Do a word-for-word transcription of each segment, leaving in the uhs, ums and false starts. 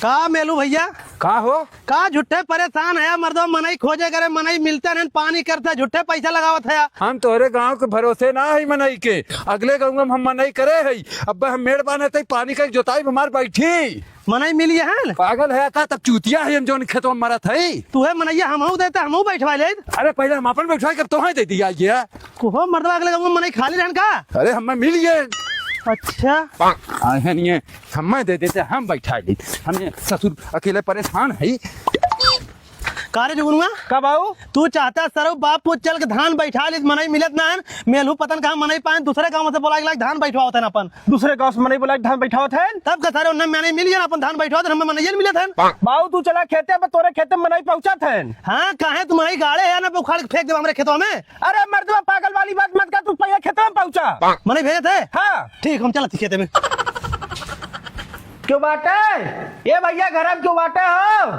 का मेलू भइया? का हो? का झूठे परेशान है मर्दवा, मनई खोजे करे, मनई मिलते नहीं, पानी करते, झूठे पैसा लगावत है। हम तोहरे गाँव के भरोसे ना है मनई के, अगले गाँव में हम मनई करे है। अब हम मेड़ बाने तई पानी का जोताई हमार बैठी। मनई मिली है? पागल है का? तब चूतिया है हम जौन खेतवा में मरत है। तू है मनैया, हमहू देते, हमहू बैठवा ले। अरे पहले हम अपन बैठवा के तोहे दे दिया ये। को हो मर्दवा, अगले गाँव में मनई खाली रहन का? अरे हमें मिल गए। अच्छा। आए हैं नहीं है, हमें दे देते, हम बैठा ली। हमने ससुर अकेले परेशान है। का रे जुगनुआ? का बाऊ? तू चाहता सरऊ बाप पूत चल के धान बैठा ली, मनई मिलत ना है, मेलू पतन कहाँ मनई पाए, दूसरे गाँव से बोला के लाके धान बैठवावत है अपन। दूसरे गाँव से मनई बोला के धान बैठावत है? तब का सारे उन्हें मनई मिल गया, अपन धान बैठवावत है, हमें मनई मिलत है। बाऊ तू चला खेते, अब तोरे खेते में मनई पहुँचत है। हाँ, काहे तू मनई गाड़े है ना, उखाड़ के फेंक देबा हमरे खेतवा में। अरे मर्दवा, पागल वाली बात मत कर, तू पहिले खेतवा में पहुँचा। मनई भेजत है? हाँ। ठीक, हम चलत ही खेते में। क्यों बाटे? ए भइया, घर में क्यों बाटे हो?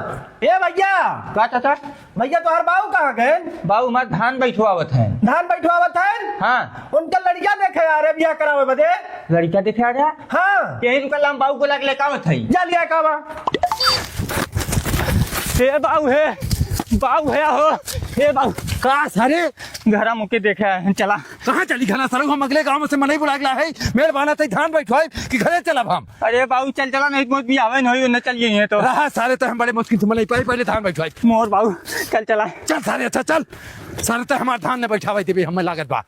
ए भइया। का चाचा? भइया, तोहर बाऊ कहाँ गए? बाऊ हमार धान बैठवावत है। धान बैठवावत है? हाँ। उनका लड़िका देखे आ रहे बियाह करावे बदे। लड़िका देखे आ रहा? हाँ। यही रुका, हम बाऊ को लाके लेके आवत है। जा लिया का बा। ए बाऊ है, बाऊ है हो, ए बाऊ। का सारे? घरा मुके देखे आए हैं, चला। कहाँ चली घना सरऊ? हम अगले गाँव से मनई बुला के ला है, मेड़ बाना तई धान बैठवाई कि घरे चलब हम? अरे बाऊ, चल चला, नहीं तो बियाह नहीं होई, न चलिए हैं तो। रहा सारे, तो हम बड़े मुश्किल से मनई पाई, पहले धान बैठवाई। मोर बाऊ, चल चला। चल सारे, अच्छा चल। सारे तो हमार धान न बैठावे देबे, हमें लागत बा।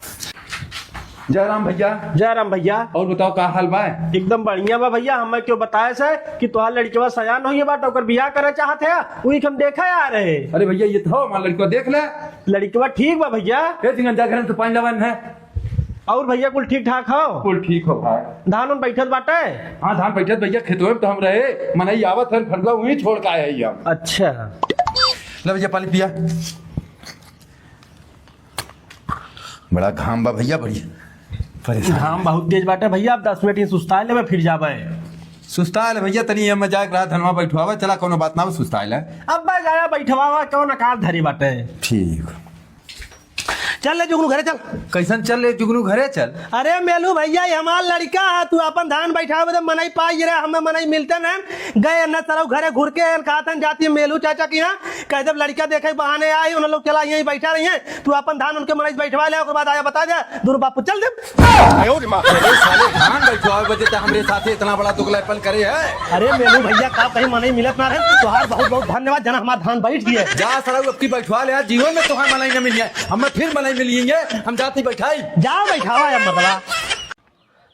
जय राम भइया। जय राम भइया। और बताओ, का हाल बा? एकदम बढ़िया बा भइया। हमें क्यों बताए से कि तोहार लड़कवा सयान होइए बा, तो ओकर बियाह करे चाहत है, वही हम देखे आ रहे। अरे भइया, ये तो हमार लड़कवा, देख ले। लड़कवा ठीक बा भइया। ए सिंगन, जा घर से पानी लावन है। और भइया, कुल ठीक ठाक हो? कुल ठीक हो भाई। धान उन बैठत बाटे? हाँ, धान बैठत भइया, खेतवे में तो हम रहे, मनई आवत है, फंडवा वहीं छोड़ के आए हैं हम। अच्छा। ले भइया, पानी पिया। बड़ा घाम बा भइया, बड़ी परेशान। घाम बहुत तेज बाटे भइया, अब दस मिनट ही सुस्ता लेबे, फिर जाबे। सुस्ता ले भइया, तनी ये मजाक रहा, धनवा बैठवावा, चला, कोनो बात ना हो, सुस्ता ले। अब बस आया बैठवावा, कौन अकाल धरी बाटे। ठीक। चल ले जुगनू घरे चल। कैसन चल ले जुगनू घरे चल? अरे मेलू भइया, ये हमार लड़िका है, तू अपन धान बैठावे तो मनई पाई रे, हमें मनई मिलते नहीं। गए न सरऊ घरे घुर के एन कहतन जाती मेलू चाचा की यहाँ, कह देब लड़िका देखे बहाने आई, उन लोग चला यहीं बैठा रही हैं, तू अपन धान उनके मनई बैठवा ले, ओकर बाद आया बता दे, दोनों बापू चल दे। अरे साले, धान बैठवावे बदे तो हमरे साथे इतना बड़ा दुगलापन करे है। अरे मेलू भइया, का कहीं मनई मिलत ना रहे, तोहार बहुत बहुत धन्यवाद, जना हमार धान बैठ गए। जा सरऊ, अब की बैठवा ले यार, जीवन में तोहार मनई न मिली है, हमें फिर मनई मिली है, हम जाती बैठाई। जा बैठावा यार, मतलब।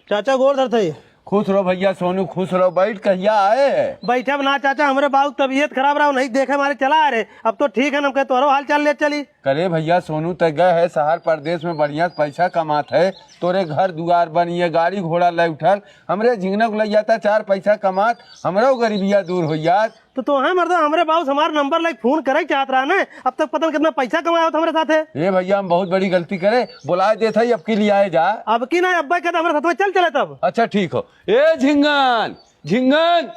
चाचा गोड़ धरत हई। खुश रहो भइया सोनू, खुश रहो। बैठ, कहिया आए है? बैठब ना चाचा, हमरे बाबू के तबीयत खराब रहा, नहीं देखे मारे चला आ रहे। अब तो ठीक है, हम कहे तोहरो हाल चाल ले चली। करे भइया सोनू, ते गए है शहर परदेश में, बढ़िया से पैसा कमात है, तोरे घर दुआर बनिए, गाड़ी घोड़ा ले उठल, हमरे झिंगना को ले जाता, चार पैसा कमात, हमरो गरीबिया दूर हो जात। तो तोहे मर्दा हमरे बाबू से हमार नंबर लेके फोन करे के चाहत रहा ने, अब तक पता न कितना पैसा कमाया होत हमरे साथे। ए भइया, हम बहुत बड़ी गलती करे, बुलाए देत हई, अब की लियाए जा। अब की ना, अब्बा कहते हमरे साथ में चल चले तब। अच्छा ठीक हो। ए झिंगन, झिंगन।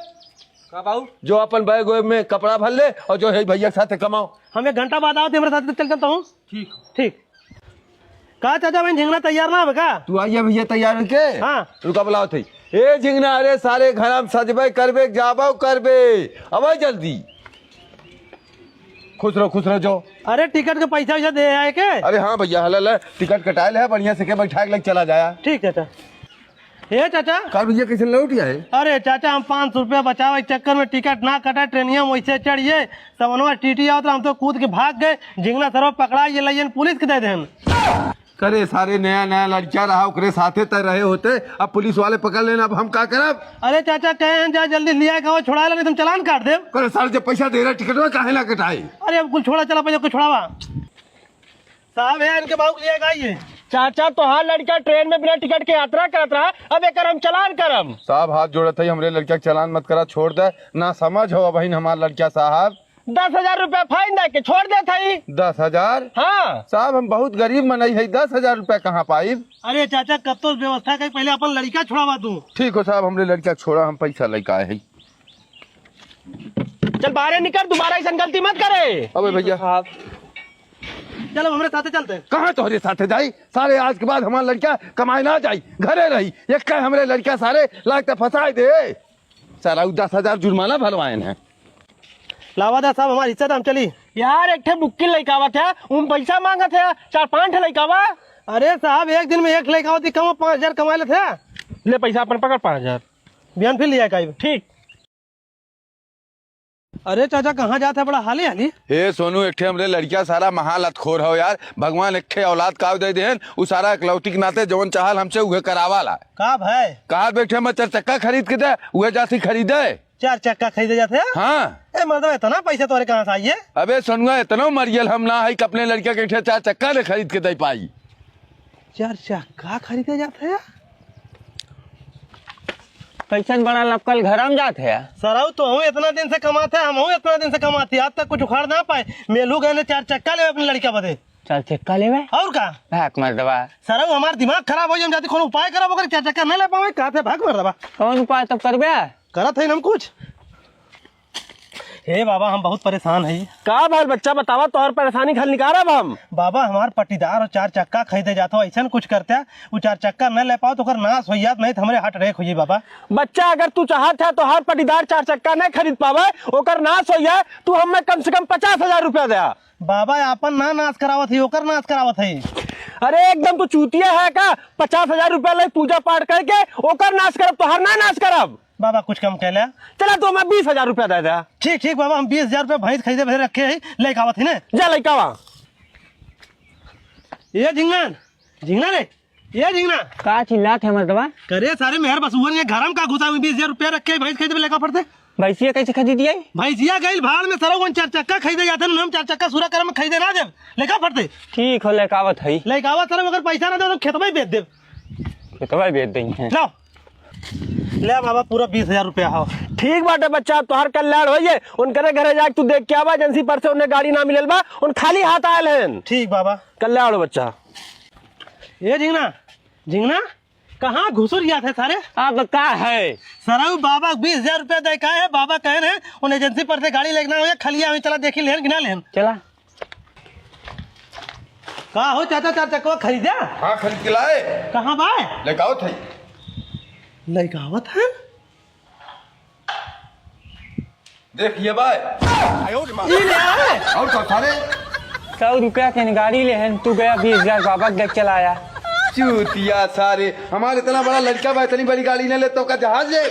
का बाबू? जो अपन बैग वैग में कपड़ा भर ले और जो है भइया के साथे कमाओ। हम एक घंटा बाद आवत, हमरे साथे चल चलता हूँ। ठीक। ठीक। का चाचा, बहन झिंगना तैयार ना हवे का? तू आइए भइया तैयार होके। हाँ। रुका बुलाओ थे। ए झिंगना, अरे सारे घर हम सजबे करबे, जाबो करबे, अबे जल्दी। खुश रहो, खुश रहो, जो। अरे टिकट के पैसा वैसा दे आए के? अरे हाँ भइया, हला ले, टिकट कटाए ले, बढ़िया से के बैठा के लेके चला जाया। ठीक चाचा। ए चाचा। का भइया, कैसे लौट आए? अरे चाचा, हम पाँच सौ रुपया बचावे के चक्कर में टिकट ना कटा, ट्रेनिया में वैसे चढ़िए, सवनवा टीटी आवत रहा, हम तो कूद के भाग गए। झिंगना सरवा पकड़ा, ये लइयन पुलिस के दे देन। करे सारे, नया नया लड़का रहा, ओकरे साथे तय रहे होते, अब पुलिस वाले पकड़ लेना, अब हम का करब? अरे चाचा, कहे हैं जा जल्दी लिया के आओ, छोड़ा ला, नहीं तो हम चालान काट देब। करे सारे, जब पैसा दे रहे टिकट में, काहे ना कटाई? अरे अब कुल छोड़ा, चला पहले कुछ छोड़ावा। साहब, ये इनके बाबू के लिए का ये? चाचा, तोहार लड़का ट्रेन में बिना टिकट के यात्रा करत रहा, अब एकर हम चालान करम। साहब, हाथ जोड़त हई, हमरे लड़का के चालान मत करा, छोड़ दे। ना समझ हो अबहिन हमार लड़का साहब। दस हजार रुपया फाइन दे के छोड़ देत हई। दस हजार? हाँ। साहब, हम बहुत गरीब मनई हई, दस हजार रुपया कहाँ पाइब? अरे चाचा, कब तो व्यवस्था कर, पहले अपन लड़का छुड़ावा तू। ठीक हो साहब, हमरे लड़का छोड़ा, हम पैसा लेके आए हई। चल बाहरे निकर, दोबारा ऐसन गलती मत करे। अबे भइया। साहब। चल अब हमरे साथे चलते। कहाँ तोहरे साथे जाई? सारे आज के बाद हमार लड़का कमाए ना जाई, घरे रही। एक का हमरे लड़का सारे लागते फंसाए दे। सारा उ दस हजार जुर्माना भरवाएन है। लावा दा साहब, हमार हिस्सा दा, हम चली। यार, एक ठे बुक्की लइका आवत है, उम पैसा मांगत है, चार पाँच ठे लइका बा। अरे साहब, एक दिन में एक लइका आवत है, कम पाँच हजार कमा लेत है। ले पैसा अपन पकड़, पाँच हजार। बिहान फिर लिया काई। ठीक। अरे चाचा, कहाँ जात है बड़ा हाली हाली? हे सोनू, एक ठे हमरे लड़किया सारा महालतखोर हो यार। भगवान एक ठे औलाद काव दे देहन, उ सारा इकलौती के नाते जवन चाहल हमसे उहे करावाला। का भाई? कहा बैठे मैं चार चक्का खरीद के दे, उहे जाती खरीदे। चार चक्का खरीदे जात है? हाँ। ए मर्दवा, इतना पैसा तोरे कहाँ से आई है? अबे सोनुआ, इतना मरियल हम ना है कि अपने लड़किया के एक ठे चार चक्का ने खरीद के दे पाई। चार चक्का खरीदे जात है? कैसन बड़ा लपकल घरम जात है? सरऊ, तोहू इतना दिन से कमात है, हमहू इतना दिन से कमात है, आज तक कुछ उखाड़ ना पाए। मेलू गए ने चार चक्का लेवे अपने लड़का बदे। चार चक्का लेवे? और का? भाग मर्दवा। सरऊ, हमार दिमाग खराब हो जाए, हम जाती कोनो उपाय करब, ओकर चार चक्का नहीं ले पावे, कहते भाग मर्दवा। कौन उपाय तब करबे? करत है हम कुछ। हे बाबा, हम बहुत परेशान हई। का भल बच्चा, बतावा, तोहर परेशानी के हल निकारब हम। बाबा, हमार पट्टीदार और चार चक्का खरीदे जात हो, ऐसन कुछ करते, उ चार चक्का न ले पाओ तो ओकर नाश हो जात, नहीं तो हमरे heart attack हो जाई बाबा। बच्चा, अगर तू चाहत है तोहर पट्टीदार चार चक्का नहीं खरीद पावे, ओकर नाश हो जाए, तू हमें कम से कम पचास हजार रुपया दे। बाबा, आपन ना नाश करावत है, ओकर नाश करावत है। अरे एकदम तू चूतिया है का? पचास हजार रुपया ले पूजा पाठ करके ओकर नाश करब, तोहर ना नाश करब। बाबा, कुछ कम कर ले। चला, तू हमें बीस हजार रुपया दे दे। ठीक, ठीक बाबा, हम बीस हजार रुपया भैंस खरीदे बदे रखे ही, लेके आवत ही ने। जा, लेके आवा। ये झिंगन, झिंगना रे, ये झिंगना। का चिल्लात है मर्दवा? करे सारे मेहर बसुअन के घर में का घुसा हुई, बीस हजार रुपया रखे ही, भैंस खरीदे बदे लेके पड़ते। भैंसिया कैसे खरीदिए? भैंसिया गइल भाड़ में, सरऊ उन चार चक्का खरीदे जाते हैं, हम चार चक्का सूरा करे में खरीदे ना देब, लेके पड़ते। ठीक हो, लेके आवत है। लेके आवत सरऊ, अगर पैसा ना दे तो खेतवा ही बेच देब। खेतवा ही बेच देंगे। लाओ। ले बाबा, पूरा बीस हजार रुपया हो। ठीक बाटे बच्चा, तोहार कल्याण होइए। उनकरे घरे जाके तू देख के आवा, एजेंसी पर से उन्हें गाड़ी ना मिलल बा, उन खाली हाथ आयल हैं। ठीक बाबा। कल्याण हो बच्चा। ए झिंगना, झिंगना, कहाँ घुसुर गया था सारे? अब का है? सरऊ बाबा बीस हजार रुपया दे का है, बाबा कहे रहे, उन एजेंसी पर से गाड़ी लेके ना हो, खलिया हमें चला देखी लेन कि ना लेन। चला। का हो चाचा, चार चक्का खरीदा? हाँ, खरीद के लाए। कहाँ बा? लेके आवत है। लेके आवत है? देख ये बा। ई ले आए। और का सारे? सौ रुपया के गाड़ी लेहन, तू गया बीस हजार बाबा के देख चलाया। चूतिया सारे, हमारे इतना बड़ा लड़का बा, इतनी बड़ी गाड़ी ना ले तो का जहाज ले?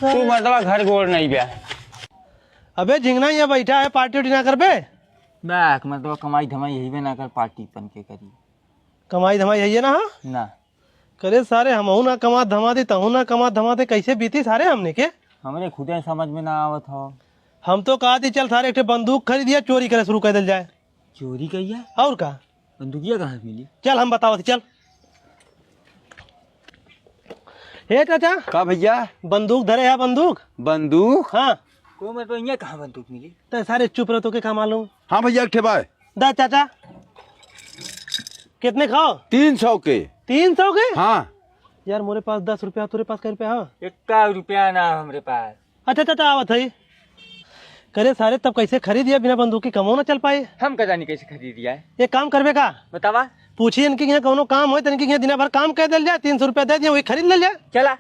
तू मतलब घर गोड़ नहीं बे। अबे झिंगना, यहाँ बैठा है, पार्टी उर्टी ना करबे? बैक, मतलब कमाई धमाई यही बे ना कर, पार्टी पन के करी। कमाई धमाई यही है ना? हाँ? ना। करे सारे, हमहू ना कमात धमात ही, तहू ना कमात धमात ही, कैसे बीती सारे हमने के? हमरे खुदे समझ में ना आवत हो। हम तो कहत ही चल सारे एक ठे बंदूक खरीदिया, चोरी करे शुरू कर दिल जाए। चोरी कहिया? और का? बंदूकिया कहाँ से मिली? चल हम बतावत ही, चल। हे चाचा। का भैया? बंदूक धरे है, बंदूक। बंदूक? हाँ। को मैं तो इहाँ कहाँ बंदूक मिली? तो सारे चुप रहो, तो के का मालूम? हाँ भैया, एक ठे बा। दा चाचा, कितने खाओ? तीन सौ के। तीन सौ के? हाँ। यार, मोरे पास दस रुपया, तोरे पास कै रुपया हो? इक्का रुपया ना हमरे पास। अच्छा चाचा, आवत है। करे सारे, तब कैसे खरीदिया? बिना बंदूकी कमो ना चल पाए। हम का जानी कैसे खरीदिया है? एक काम करबे का? बतावा। पूछी इनके यहाँ कौनो काम होय, तो इनके यहाँ दिना भर काम कर दिल जाए, तीन सौ रुपया दे दिया, वही खरीद ले जाए। चला।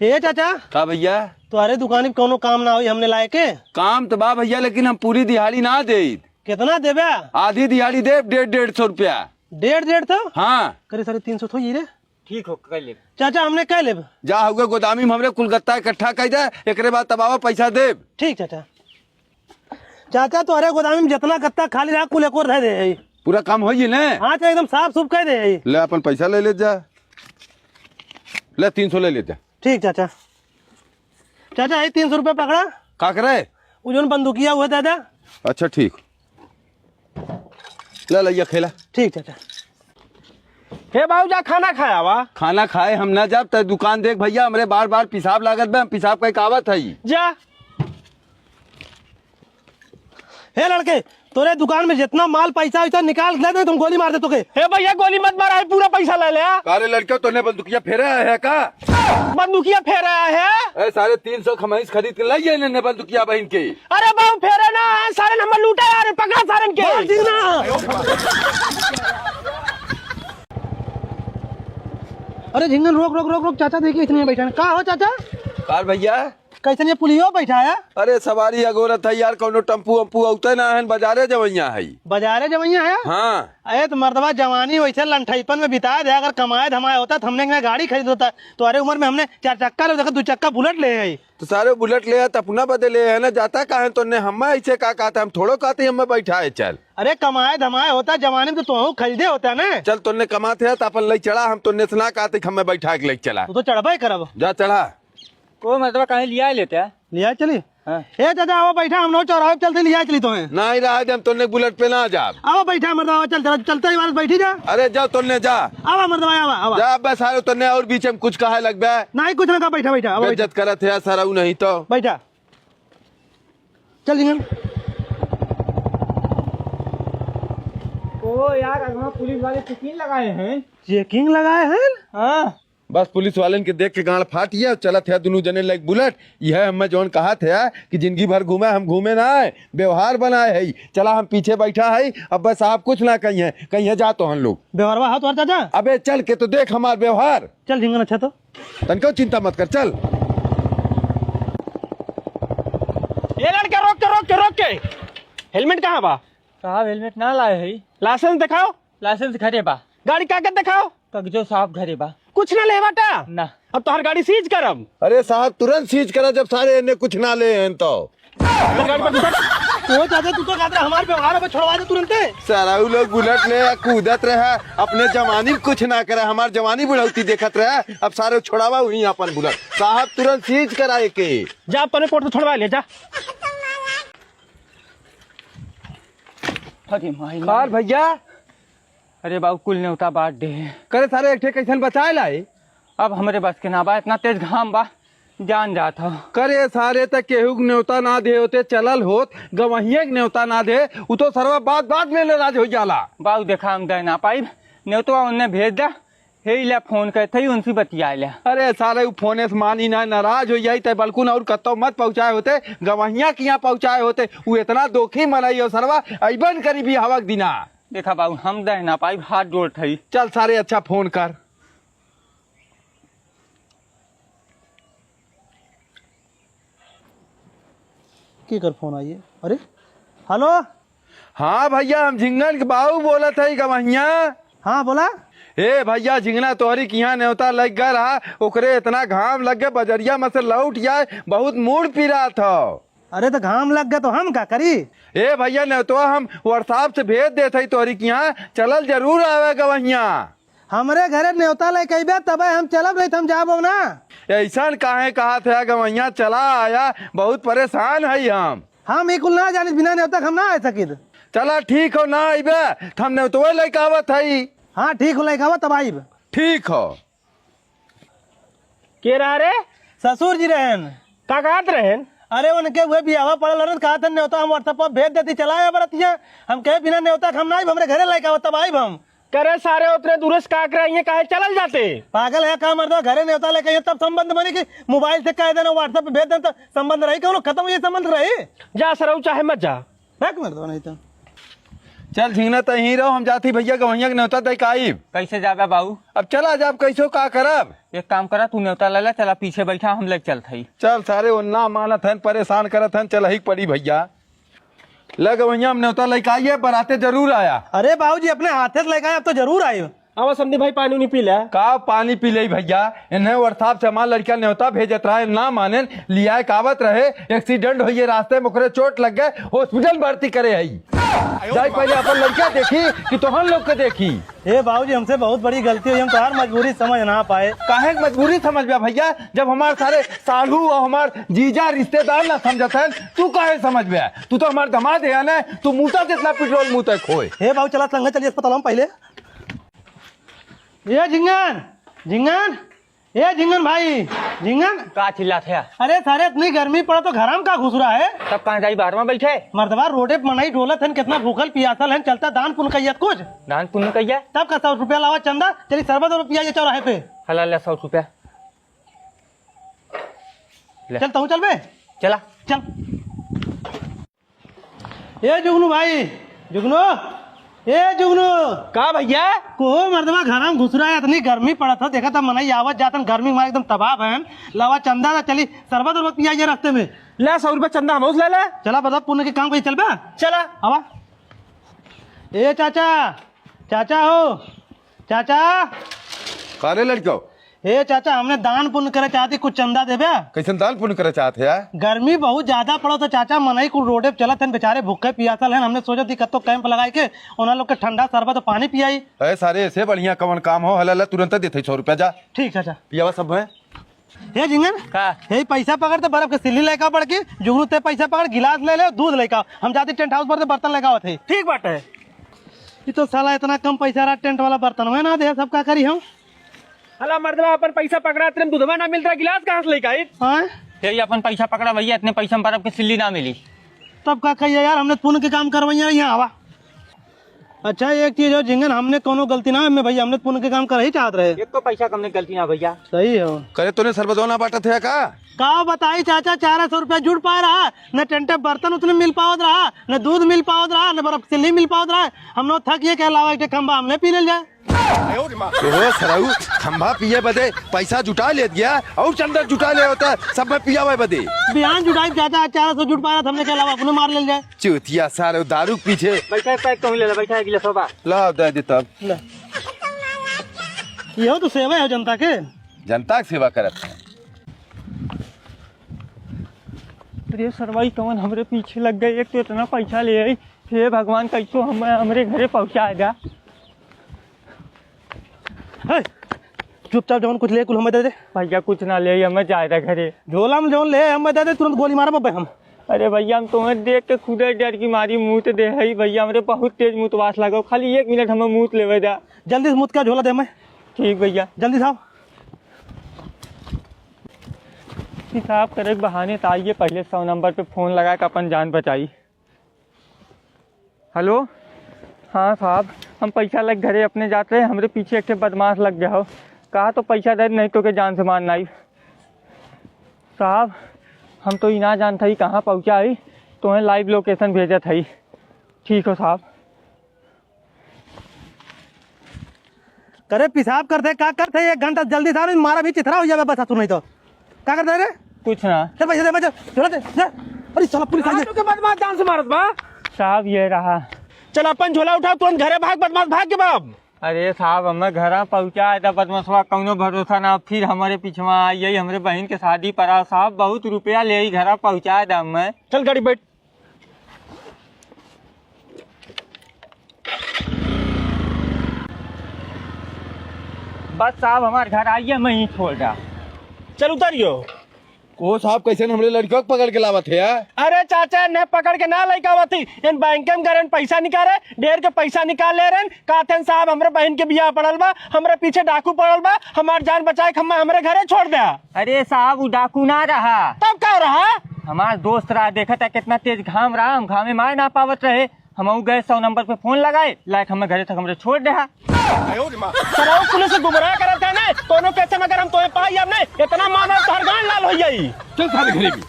ए चाचा। का भैया? तुम्हारे दुकान पे कौनो काम ना होई हमने लाए के? काम तो बा भैया, लेकिन हम पूरी दिहाड़ी ना देब। कितना देबे? आधी दिहाड़ी देब, डेढ़, डेढ़ सौ रुपया। डेढ़, डेढ़ सौ? हाँ। करे सारे तीन सौ थोड़ी रे। ठीक हो, कह लेब। चाचा, हमने कह लेब। जा हुए गोदामी में हमरे कुल गत्ता इकट्ठा कर दे, एकरे बाद तब आवा पैसा देब। ठीक चाचा। चाचा, तोहरे गोदामी में जितना गत्ता खाली रहा, कुल एक ओर धर दे है। पूरा काम होई ने? हाँ चाचा, एकदम साफ सूफ कर दे है। ले अपन पैसा ले ले जा। ले तीन सौ ले ले जा। ठीक चाचा। चाचा, ये तीन सौ रुपया पकड़ा। का करे? वो जोन बंदूकिया हुआ दादा। अच्छा ठीक। ले लइया खेला। ठीक चाचा। हे बाबू, जा खाना खाया वा। खाना खाए हम ना जाब, तै दुकान देख भैया, हमरे बार बार पेशाब लागत बा, हम पेशाब कइके आवत हई। जा। हे लड़के, तोरे दुकान में जितना माल पैसा वैसा निकाल दे दे, तुम गोली मार दे तोके। हे भैया, गोली मत मारा, है पूरा पैसा ले ले। अरे लड़के, तोने बंदूकिया फेरा है का? बंदूकिया फेरा है? ए सारे, तीन सौ खमैस खरीद के लाइए इन्हें बंदूकिया बहन के। अरे बाबू, फेरे ना है, सारे नंबर लूटे आ रहे, पकड़ा सारन के। मार दी ना। अरे झिंगन, रोक, रोक, रोक, रोक, चाचा देखिए, इतने बैठे हैं। का हो चाचा? कार भैया, कैसन ये पुलियो बैठा है? अरे सवारी अगोरत है यार, कौनो टेम्पू वम्पू औते ना है, बजारे जवैया है। बजारे जवैया है? हाँ। अरे तो मर्दवा जवानी वैसे लंठईपन में बिता दे, अगर कमाए धमाए होता तो हमने एक गाड़ी खरीद होता। तो अरे उम्र में हमने चार चक्का ले, देखो दो चक्का बुलेट ले है। तो सारे बुलेट ले है तो अपना बदे ले है ना, जाता काहे तोने हमें ऐसे का कहता, हम थोड़ो कहते हमें बैठा है चल। अरे कमाए धमाए होता जवानी में तो तोहू खरीदे होता ना। चल तोने कमाते है तो अपन ले चढ़ा, हम तोने से ना कहते कि हमें बैठा के ले चला। तू तो चढ़बे करब। जा चढ़ा। ओ, मतलब, कहीं लिया लेते हैं? लिया चली? हाँ। ए, चाचा, आवा बैठा, हम लोग चौराहे पे चलते, लिया चली तोहे। नहीं रहा, हम तोने बुलेट पे ना जाब। आवा बैठा, मतलब, आवा, चल, चल, चलते ही बार बैठी जा। अरे, जा, तोने जा। आवा, मर्दवा, आवा, आवा। जा, बस, सारे तोने और बीच में कुछ कहा लगबे। नहीं, कुछ ना कहा, बैठा, बैठा, आवा, बैठा। बेइज्जत करत है, सारा उ नहीं तो। बैठा। चल, झिंगन। ओ यार, अगवा पुलिस वाले चेकिंग लगाए हैं। चेकिंग लगाए हैं? हाँ। बस पुलिस वालन के देख के गांड फाट गया, चलत है दुनू जने लाइक बुलेट। यह हमें जौन कहा थे कि जिंदगी भर घूमे, हम घूमे ना आए, व्यवहार बनाए है। चला हम पीछे बैठा है, अब बस साहब कुछ ना कहिए, कहिए जा तो हम लोग। व्यवहारवा हाथ और चाचा। अबे चल के तो देख हमार व्यवहार। चल झिंगन, अच्छा तो। तनको चिंता मत कर, चल। ये लड़के रोक के, रोक के, रोक के। हेलमेट कहाँ बा? साहब हेलमेट ना लाए है। लाइसेंस दिखाओ। लाइसेंस घरे बा। गाड़ी कागज दिखाओ। कागजो साहब घरे बा। कुछ ना ले बाटा? ना। अब तोहर गाड़ी सीज करब। अरे साहब तुरंत सीज करा जब सारे इन्हें कुछ ना ले हैं तो। गाड़ी पर घुसा। ओ दादा, तू तो कहत रहा हमार व्यवहार अब छोड़वा दे तुरंते। सारा उ लोग बुलेट ले या कूदत रहे, अपने जवानी में कुछ ना करे, हमार जवानी बुढ़ौती देखत रहे, अब सारे छोड़ावा हुई अपन बुलेट। साहब तुरंत सीज कराए के। जा अपने कोर्ट से छोड़वा ले जा। अरे माई कार भैया। अरे बाबू, कुल नेवता बांट दे। करे सारे एक ठे कैसन बचाए लाई? अब हमरे बस के ना बा, इतना तेज घाम बा, जान जात ह। करे सारे त केहू के नेवता ना दे होते चलल होत, गवहिया के नेवता ना दे, उ तो सरवा बात बात में नाराज हो जाला। बाबू देखा, हम दे ना पाइब, नेवतवा उन्ने भेज दे, हे इला फोन करत हई, उनसे बतिया ले। अरे सारे उ फोने से मानी ना, नाराज हो जाई, तै बल्कुन और कत्तो मत पहुँचाए होते, गवहिया के यहाँ पहुँचाए होते, उ इतना दोखी मनई हो सरवा, अइबन करी बियाहवा के दिना। देखा बाबू, हम दे ना पाइब, हाथ जोड़त हई। चल सारे, अच्छा फोन कर। केकर फोन आई है? अरे, हेलो। हाँ भैया, हम झिंगन के बाऊ बोलत हई गवहिया। हाँ, बोला। ए भैया, झिंगना तोहरी किहाँ नेवता लग गए रहा, ओकरे इतना घाम लग गए, बजरिया में से लौट आए, बहुत मूड़ पिरात हौ। अरे तो घाम लग गए तो हम का करी? ए भैया, नेवतवा हम WhatsApp से भेज देत हई तोहरी किहाँ, चलल जरूर आवे गवहिया। हमरे घरे नेवता लेके अइबे तबे हम चलब, नहीं तो हम जाबो ना। ऐसन काहे कहा थे गवैया, चला आया, बहुत परेशान हई हम। हम ई कुल ना जानित, बिना नेवता के हम ना आ सकित। चला ठीक हो, ना अइबे त हम नेवतवे लेके आवत हई। हाँ ठीक हो, लेके आवा तब आइब। ठीक हो। के रहा रे? ससुर जी रहन। का कहत रहन? अरे उनके उहे बियाहवा पड़ल रहन, कहत हन नेवता हम WhatsApp पर भेज देती, चला आया बरतिया। हम कहे बिना नेवता के हम ना आइब, हमरे घरे लेके आवा तब आइब हम। करे सारे उतने दूर से का करे, इहे काहे चलल जाते? पागल है का मर्दवा, घरे नेवता लेके आइए तब संबंध बनी कि मोबाइल से कह देना, WhatsApp पे भेज देना, तो संबंध रही, कौनो खत्म ये संबंध रही? जा सरऊ, चाहे मत जा। बैक मर्दवा नहीं तो। चल झिंगना, त यहीं रहो, हम जाती भैया गवैया के नेवता दे के आइब। कैसे जाबे बाबू? अब चला जाब, कैसो का करब? एक काम करा, तू नेवता ले ले, चला पीछे बैठा, हम लेके चलत हई। चल सारे, वो ना मानत हन, परेशान करत हन, चलही के पड़ी भैया। ले गवैया, हम नेवता लेके आइए, बराते जरूर आया। अरे बाबूजी, अपने हाथे से लेके आए, अब तो जरूर आए। आवा समधी भाई, पानी उनी पी ले। का पानी पी ले भैया? इन्हें WhatsApp से हमार लड़का नेवता भेजत रहा है, ना माने, लिया के आवत रहे, एक्सीडेंट होइए रास्ते में, ओकरे चोट लग गए, हॉस्पिटल भर्ती करे है। जाई पहले अपन लड़का देखी कि तोहन लोग के देखी। ए बाबूजी, हमसे बहुत बड़ी गलती हुई, हम तोहार मजबूरी समझ ना पाए। काहे के मजबूरी समझबे भैया, जब हमार सारे साढ़ू और हमार जीजा रिश्तेदार ना समझत हैं, तू काहे समझबे? तू तो हमार दामाद है ना, तू मूता जितना पेट्रोल मूते खोए। हे बाबू, चला संगे चलिए अस्पताल में पहले। ए झिंगन, झिंगन, ए झिंगन भाई, झिंगन। का चिल्लात है? अरे सारे, इतनी गर्मी पड़ा तो घर में का घुस रहा है? तब कहाँ जाई, बाहर में बैठे? मर्दवा, रोडे पे मनई डोलत हन, कितना भूखल पियासल हन, चलता दान पुण्य कइयत कुछ। दान पुण्य कइया? तब का सौ रुपया लावा चंदा, चली शरबत और पिया ये चौराहे पे। हला ले सौ रुपया। ले। चल, तहूँ चल बे। चला। चल। ए जुगनू भाई, जुगनू, ए जुगनू। का भइया? को मर्दवा घर में घुसरा है, इतनी गर्मी पड़त है, देखा त मनई आवत जातन, गर्मी में एकदम तबाह भयन। लावा चंदा ला, चली शरबत उरबत पियाइए रास्ते में। ला, सौ रुपया चंदा हमहू से ले ले। चला, बता पुण्य के काम कहीं चल बे। चला। आवा। ए चाचा, चाचा हो, चाचा। का रे लड़को? ए चाचा, हमने दान पुण्य करे चाहती, कुछ चंदा देबे? कैसन दान पुण्य करे चाहत है यार? गर्मी बहुत ज्यादा पड़ो तो चाचा, मनई कुल रोडे पे चलत हन, बेचारे भूखे पियासल हन। हमने सोचत ही कत्तो कैंप लगाए के उन्हें लोग के ठंडा शरबत और पानी पियाई। अरे सारे, ऐसे बढ़िया कवन काम हो? हला, हला, तुरंत देते सौ रुपया, जा। ठीक चाचा। पियावा सब है। हे झिंगन, का? हे पैसा पकड़ तो बर्फ के सिल्ली लेकर बढ़ के, जुगनू ते पैसा पकड़, गिलास ले ले, दूध लेकर आओ। हम जाती टेंट हाउस पर से बर्तन लेकर आवत है। ठीक बात है। ये तो साला इतना कम पैसा रहा, टेंट वाला बर्तन हुए ना दे, सब का करी हम? हला मर्दवा, अपन पैसा पकड़ा, तेरे में दूधवा ना मिल रहा, गिलास कहाँ से लेके आई? हाँ? यही अपन पैसा पकड़ा भइया, इतने पैसा में बर्फ के सिल्ली ना मिली। तब का कहिए यार, हमने पुण्य के काम करवाइया, यहाँ आवा। अच्छा, एक चीज हो झिंगन, हमने कोनो गलती ना, हमें भइया, हमने पुण्य के काम कर ही चाहत रहे। एक तो पैसा कमने गलती ना भइया। सही हो। करे तोने सरबतवा ना बांटत है का? का बताई चाचा, चार सौ रुपया जुट पाए रहा, न टेंटे बर्तन उतने मिल पावत रहा, न दूध मिल पावत रहा, न बर्फ सिल्ली मिल पावत रहा। हम लोग थक ये के अलावा एक ठे खंबा हमने पी ले जाए। ओहो सरऊ, खंभा पिए बदे पैसा जुटा लेत गया और चंदा जुटा ले होता, सब में पियावे बदे। बिहान जुटाई चाचा, चार सौ जुट पाया, हमने के अलावा अपने मार ले जाए। चूतिया सारे दारू पीछे। बैठा एक पैक कहूँ ले ले, बैठा एक गिलास बा। ला दे दे तब। ले। यहो तो सेवा है जनता के। जनता के सेवा करत है। अरे सरवाई कवन हमरे पीछे लग गए, एक तो इतना पैसा ले आई, हे भगवान कैसो हम हमरे घरे पहुँचा जा। हे, चुपचाप जौन कुछ ले कुल हमें दे दे। भइया कुछ ना ले, हमें जाए रहा घरे। झोला में जौन ले हमें दे दे, तुरंत गोली मारब अबे हम। अरे भइया हम तुम्हें देख के खुदे डर की मारी मूत दे है भइया, हमरे बहुत तेज मुतवास लगो, खाली एक मिनट हमें मूत लेवे दा। जल्दी से मूत का झोला दे हमें। ठीक भइया। जल्दी साहब। हिसाब करे के बहाने तो आइए पहले सौ नंबर पे फोन लगा के अपन जान बचाई। हेलो, हाँ साहब, हम पैसा लेके घरे अपने जात रहे, हमरे पीछे एक ठे बदमाश लग गया हो। कहा तो पैसा दे, नहीं तो के जान से मारना ही। साहब, हम तो ई ना जानत हई कहाँ पहुँचा हई, तोहें लाइव लोकेशन भेजत हई। ठीक हो साहब। करे पेशाब करते, का करते? एक घंटा जल्दी से आ, नहीं मारा भी चिथरा हो जावे बस, सुनाई तो। का करते रे? कुछ ना। चल पैसे दे, मैं चल, चल दे, जा। अरे साला पुलिस आ गई। तू के बदमाश जान से मारत बा? साहब ये रहा। चल अपन झोला उठा, तुरंत घरे भाग, बदमाश भाग के बाप। अरे साहब, हमें घरा पहुँचा है, तो बदमाशवा कौनो भरोसा ना, फिर हमारे पीछवा आई, यही हमरे बहन के शादी पड़ा। साहब, बहुत रुपया ले आई, घरा पहुँचा है हमें। चल गाड़ी बैठ। बस साहब, हमार घर आइए, मैं ही छोड़ रहा। चल उतरियो। ओ साहब, कैसे हमरे लड़कियों को पकड़ के लावत है यार? अरे चाचा, ने पकड़ के ना लइका आवत ही, इन बैंक में गरन पैसा निकाले, ढेर के पैसा निकाल ले रहन, कहते हैं साहब, हमरे बहन के बियाह पड़ल बा, हमरे पीछे डाकू पड़ल बा, हमार जान बचाए के हमें हमरे घरे छोड़ दे। अरे साहब, वो डाकू ना रहा। तब का रहा? हमार दोस्त रहा, देखा था कितना तेज घाम रहा, हम घामे मारे ना पावत रहे, हम गए सौ नंबर पे फोन लगाए, लाइक हमें घरे तक हमरे छोड़ दे हा। सरऊ पुलिस से गुमराह करत है ना, कोनो कैसे मगर हम तोहे पाई अब नहीं, इतना मानो तोहर गांड लाल हो जाई। चल सारे घरे भी।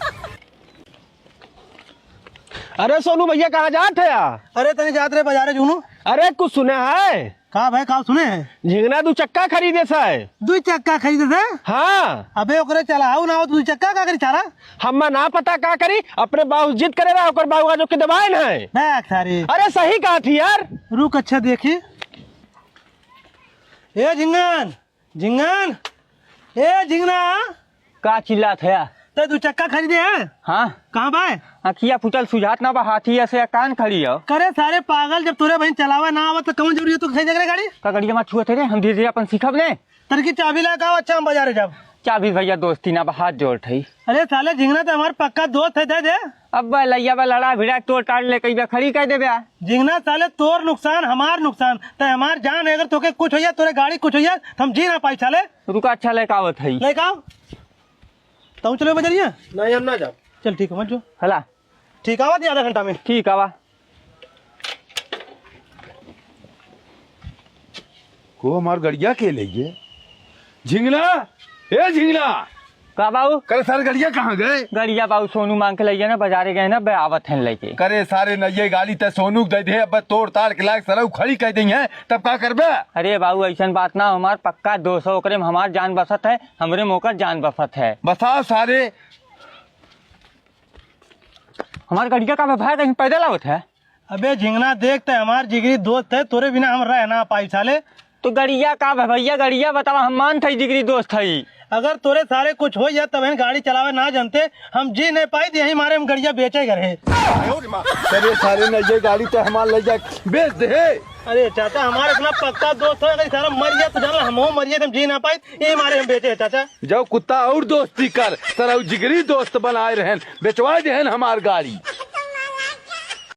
अरे सोनू भइया, कहाँ जात है यार? अरे तनी जात रहे बाजारे जुगनू। अरे कुछ सुना है? का भाई, का सुने है? झिंगना दू चक्का खरीदे से। दू चक्का खरीदे से? हाँ। अबे ओकरे चलाऊ ना हो, दू चक्का का करी चारा? हम्मा ना पता का करी, अपने बाबू जिद करे रहा, ओकर बाबू आज ओके दबाए न है। बैक सारे। अरे सही कहा थी यार। रुक अच्छा देखी। ए झिंगन, झिंगन, ए झिंगना। का चिल्लात है? ते दू चक्का खरीदे है? हाँ। कहाँ बा? अखिया फूटल सुझात ना बा, हाथी ऐसे कान खड़ी हो। करे सारे पागल, जब तोरे बहन चलावे ना आवत तो कौन जरूरी है तू खरीदे करे गाड़ी? का गाड़ी जमा छुअत है रे, हम धीरे धीरे अपन सीखब ने। तनकी चाबी ला का, अच्छा हम बाजारे जाब। चाबी भइया दोस्ती ना बा, हाथ जोड़ थई। अरे साले झिंगना तो हमार पक्का दोस्त है, दे दे। अब बा लइया बा लड़ा भिड़ा तोड़ ताड़ ले कई बा खड़ी कर देबे आ। झिंगना साले तोर नुकसान हमार नुकसान, ते हमार जान है, अगर तोके कुछ होइया, तोरे गाड़ी कुछ होइया, तो हम जी ना पाई साले। रुका अच्छा लेके आवत हई। लेके आओ। तू चलो बजरिया। नहीं हम ना जाब। चल ठीक है मत जो। हला। ठीक आवा थी आधा घंटा में। ठीक आवा। को हमार गड़िया के ले ये? झिंगना, ए झिंगना, का बाऊ? करे सारे गड़िया कहाँ गए? गड़िया बाऊ सोनू मांग के लइया ना, बजारे गए ना, बे आवत हैं लेके। करे सारे नइये गाड़ी ते सोनू के दे दे, अब तोड़ ताड़ के लाग सरऊ खड़ी कइ देइहैं, तब का करबे? अरे बाऊ अइसन बात ना, हमार पक्का दोस्त है, ओकरे में हमार जान बसत है, हमरे में ओकर जान बसत है। बसाओ सारे। हमार गड़िया का बे भाई कहीं पैदल आवत है? अबे झिंगना देख, ते हमार जिगरी दोस्त है, तोरे बिना हम रह ना पाई साले। तो गड़िया का बे भैया, गड़िया बतावा, हम मानत हई जिगरी दोस्त हई। अगर तोरे सारे कुछ होइ जाए तब हम गाड़ी चलावे ना जानते, हम जी नहीं पाई, यही मारे हम गड़िया बेचे घर है। अरे सारे नइये गाड़ी ते हमार लइ जाए, बेच दे। अरे चाचा, हमार इतना पक्का दोस्त है, अगर सारा मर जाए तो जान ला, हम मर जाए, हम जी ना पाई, यही मारे हम बेचे है चाचा। जाओ कुत्ता और दोस्ती कर, सरऊ जिगरी दोस्त बनाए रहन, बेचवा देहन हमार गाड़ी।